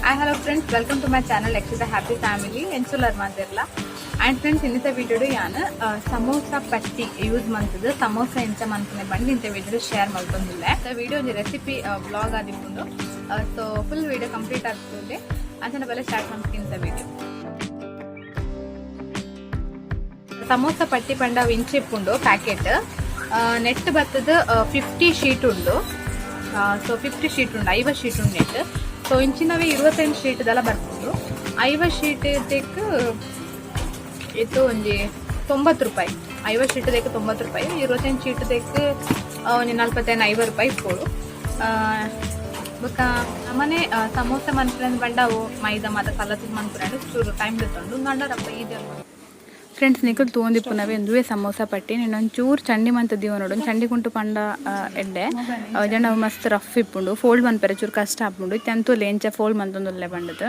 Hi, hello friends, welcome to my channel Lakshita happy family. ಎಂಚುಲ್ಲರ್ ಮಾತೆರ್ಲ? And friends, ಇನ್ನಿತ video ಯಾನ್ ಸಮೋಸ ಪಟ್ಟಿ use ಮಂತುದು samosa ಎಂಚ ಮನ್ಪುನೆ ಪಂದ್ ಇಂತ ವಿಡಿಯೋ ಶೇರ್ ಮಲ್ತೊಂದುಲ್ಲೆ. ವಿಡಿಯೋ ಒಂಜಿ ರೆಸಿಪಿ ವ್ಲಾಗ್ ಆದಿಪ್ಪುಂಡು. ಸೊ ಫುಲ್ ವಿಡಿಯೋ ಕಂಪ್ಲೀಟ್ ಆಗ್ತದೆ. ಅಂಚನೆ ಬಲೆ ಸ್ಟಾರ್ಟ್ ಮನ್ಪಿಂತ ವಿಡಿಯೋ. ಸಮೋಸ ಪಟ್ಟಿ ಪಂಡ ಇಂಚಿಪ್ಪುಂಡು ಪ್ಯಾಕೆಟ್. ನೆಟ್ ಬತ್ತದ 50 ಶೀಟ್ ಉಂಡು. ಸೊ 50 ಶೀಟ್ ಉಂಡು, 50 ಶೀಟ್ ಉಂಡು ನೆಟ್. ಸೊ ಇಂಚಿನವೇ 25 ಶೀಟ್ ದೆಲ್ಲ ಬರ್ಪುಂಡು. 50 ಶೀಟ್ ತೆಕ್ ಇತ್ತು ಒಂಜಿ 90 ರೂಪಾಯಿ. 50 ಶೀಟ್ ದೇಕ್ 90 ರೂಪಾಯಿ. 25 ಶೀಟ್ ದೇಕ್ ಒಂಜಿ 45, 50 ರೂಪಾಯಿ ಇಪ್ಪೋಡು. ಬೊಕ್ಕ ನಮ್ಮನೆ ಸಮೋಸ ಮನ್ಪುನ ಪಂಡ ಅವು ಮೈದಾ ಮಾತ ಕಲತುದು ಮನ್ಪುನಂಡ ಚೂರು ಟೈಮ್ ದೆತ್ತೊಂಡು ಅಂಡರಪ್ಪ ಇದೆ. ಫ್ರೆಂಡ್ಸ್, ನಿಕುಲು ತೂವೊಂದಿಪ್ಪುನವೆ ಉಂದುವೇ ಸಮೋಸ ಪಟ್ಟಿ. ಒಂಚೂರು ಚಂಡಿ ಮಂತ್ ದೀವೊನೊಡು. ಚಂಡಿ ಕುಂಟು ಪಂಡ ಎಡ್ಡೆ ಜನ ಮಸ್ತ್ ರಫ್ ಇಪ್ಪುಂಡು. ಫೋಲ್ಡ್ ಮನ್ಪೆರೆ ಚೂರು ಕಷ್ಟ ಆಪುಂಡು. ಇತ್ತೆ ಅಂತೂಲೆ ಎಂಚ ಫೋಲ್ಡ್ ಮಂತೊಂದುಲ್ಲೆ ಪಂಡುದು.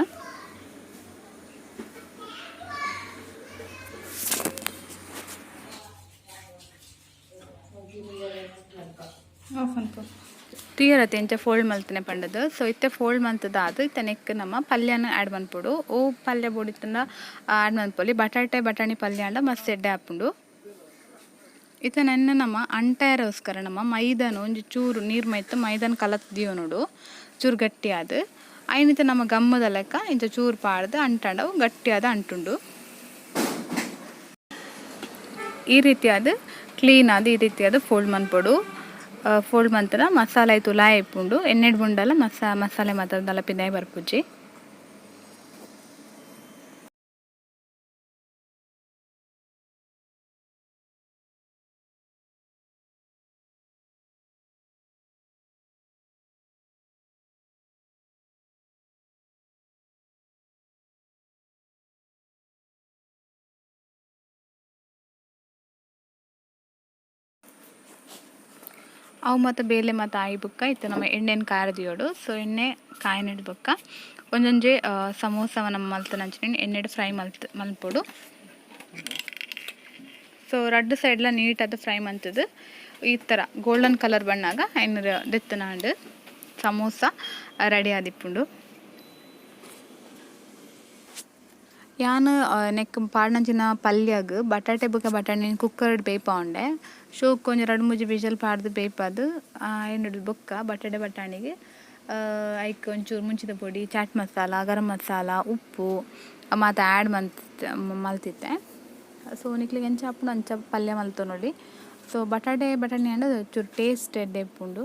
ತೂಯರತೆ ಎಂಚ ಫೋಲ್ಡ್ ಮಲ್ತನೆ ಪಂಡದು. ಸೊ ಇತ್ತೆ ಫೋಲ್ಡ್ ಮಂತುದಾದ್ ಇತ್ತೆ ನೆಕ್ಕ್ ನಮ ಪಲ್ಯನ ಆ್ಯಡ್ ಮನ್ಪೊಡು. ಓ ಪಲ್ಯ ಬೋಡಿತ್ತುಂಡ ಆ್ಯಡ್ ಮನ್ಪೊಲಿ. ಬಟಾಟೆ ಬಟಾಣಿ ಪಲ್ಯ ಆಂಡ ಮಸ್ತ್ ಎಡ್ಡೆ ಆಪುಂಡು. ಇತ್ತೆ ನೆನ್ನೆ ನಮ ಅಂಟೆರೋಸ್ಕರ ನಮ ಮೈದಾನ ಒಂಜಿ ಚೂರು ನೀರು ಮೈತ್ ಮೈದಾನ ಕಲತ್ ದೀವೊನೊಡು ಚೂರು ಗಟ್ಟಿ ಆದ್. ಐನಿತ ನಮ ಗಮ್ಮದ ಲೆಕ್ಕ ಇಂಚ ಚೂರು ಪಾಡ್ದ್ ಅಂಟಾಂಡ ಅವು ಗಟ್ಟಿಯಾದ್ ಅಂಟುಂಡು. ಈ ರೀತಿಯಾದ್ ಕ್ಲೀನ್ ಆದ್ ಈ ರೀತಿಯಾದ್ ಫೋಲ್ಡ್ ಮನ್ಪೊಡು. ಫೋಲ್ಡ್ ಮಂತುಂಡ ಮಸಾಲೆ ಐತ ಉಲಾಯಿ ಇಪ್ಪುಂಡು. ಎಣ್ಣೆಡ್ ಬುಂಡಲ ಮಸಾಲೆ ಮಾತ ದಾಲ ಪಿದಾಯಿ ಬರ್ಪುಜಿ. ಅವು ಮಾತ ಬೇಲೆ ಮಾತ ಆಯಿ ಬೊಕ್ಕ ಇತ್ತೆ ನಮ ಎಣ್ಣೆನ್ ಕಾಯರೆ ದೀವೊಡು. ಸೊ ಎಣ್ಣೆ ಕಾಯಿನೆಡ್ ಬೊಕ್ಕ ಒಂಜೊಂಜೆ ಸಮೋಸ ನಮ ಮಲ್ತುನಂಚಿನ ಎಣ್ಣೆಡ್ ಫ್ರೈ ಮಲ್ತ್ ಮನ್ಪೊಡು. ಸೊ ರಡ್ಡ್ ಸೈಡ್ಲ ನೀಟ್ ಆದ್ ಫ್ರೈ ಮಂತುದು ಈ ತರ ಗೋಲ್ಡನ್ ಕಲರ್ ಬನ್ನಗ ಐನ್ ದೆತ್ತುನಾಂಡ್ ಸಮೋಸ ರೆಡಿ ಆದಿಪ್ಪುಂಡು. ಯಾನ್ ನೆಕ್ಕ್ ಪಾಡ್ನಂಚಿನ ಪಲ್ಯಗ್ ಬಟಾಟೆ ಬೊಕ ಬಟಾಣಿ ಕುಕ್ಕರ್ ಡ್ ಬೇಯ್ಪಾವೊಂಡೆ. ಶೋಕ್ ಒಂಜಿ ರಡ್ಡ್ ಮೂಜಿ ವಿಜಲ್ ಪಾಡ್ದ್ ಬೇಯ್ಪಾದ್ ಐನೆಡ್ದ್ ಬೊಕ್ಕ ಬಟಾಟೆ ಬಟಾಣಿಗ್ ಐಕ್ ಒಂಚೂರು ಮುಂಚಿದ ಪೊಡಿ, ಚಾಟ್ ಮಸಾಲ, ಗರಂ ಮಸಾಲ, ಉಪ್ಪು ಮಾತ ಆ್ಯಡ್ ಮಲ್ತಿತ್ತೆ. ಸೊ ನಿಕ್ಲೆಗ್ ಎಂಚ ಆಪುಂಡು ಅಂಚ ಪಲ್ಯ ಮಲ್ತೊನೊಲಿ. ಸೊ ಬಟಾಟೆ ಬಟಾಣಿ ಆಂಡ ಚೂರು ಟೇಸ್ಟ್ ಎಡ್ಡೆ ಇಪ್ಪುಂಡು.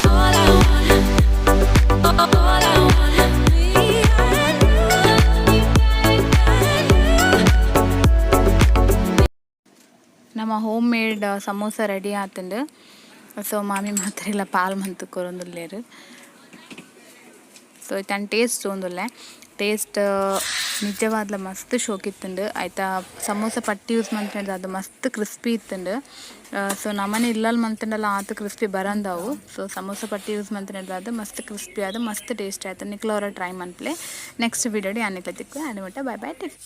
All I want, all I want, me and you. ನಮ್ಮ ಹೋಮ್ ಮೇಡ್ ಸಮೋಸ ರೆಡಿ ಆತುಂಡು. ಸೊ ಮಾಮಿ ಮಾತೆರೆಗ್ಲ ಪಾಲ್ ಮಂತ್ ಕೊರೊಂದುಲ್ಲೆರ್. ಸೊ ಇತ್ತೆ ಯಾನ್ ಟೇಸ್ಟ್ ತೂವೊಂದುಲ್ಲೆ. ಟೇಸ್ಟ್ ನಿಜವಾದ್ಲ ಮಸ್ತ್ ಶೋಕ್ ಇತ್ತುಂಡು. ಐತ ಸಮೋಸ ಪಟ್ಟಿ ಯೂಸ್ ಮಂತಿನೆಡ್ದ್ ಅದು ಮಸ್ತ್ ಕ್ರಿಸ್ಪಿ ಇತ್ತುಂಡು. ಸೊ ನಮನೆ ಇಲ್ಲಲ್ ಮಂತುಂಡಲ ಆತ್ ಕ್ರಿಸ್ಪಿ ಬರಂದವು. ಸೊ ಸಮೋಸ ಪಟ್ಟಿ ಯೂಸ್ ಮಂತಿನೆಡ್ದ್ ಮಸ್ತ್ ಕ್ರಿಸ್ಪಿ ಆದ್ ಮಸ್ತ್ ಟೇಸ್ಟ್ ಆಯ್ತು. ನಿಕ್ಲ ಒರ ಟ್ರೈ ಮನ್ಪುಲೆ. ನೆಕ್ಸ್ಟ್ ವಿಡಿಯೋ ಯಾನ್ ನಿಕ್ಲೆ ತಿಕ್ಕುವೆ. ಅಡೆ ಮುಟ್ಟ ಬೈ ಬೈ, ಟೇಕ್.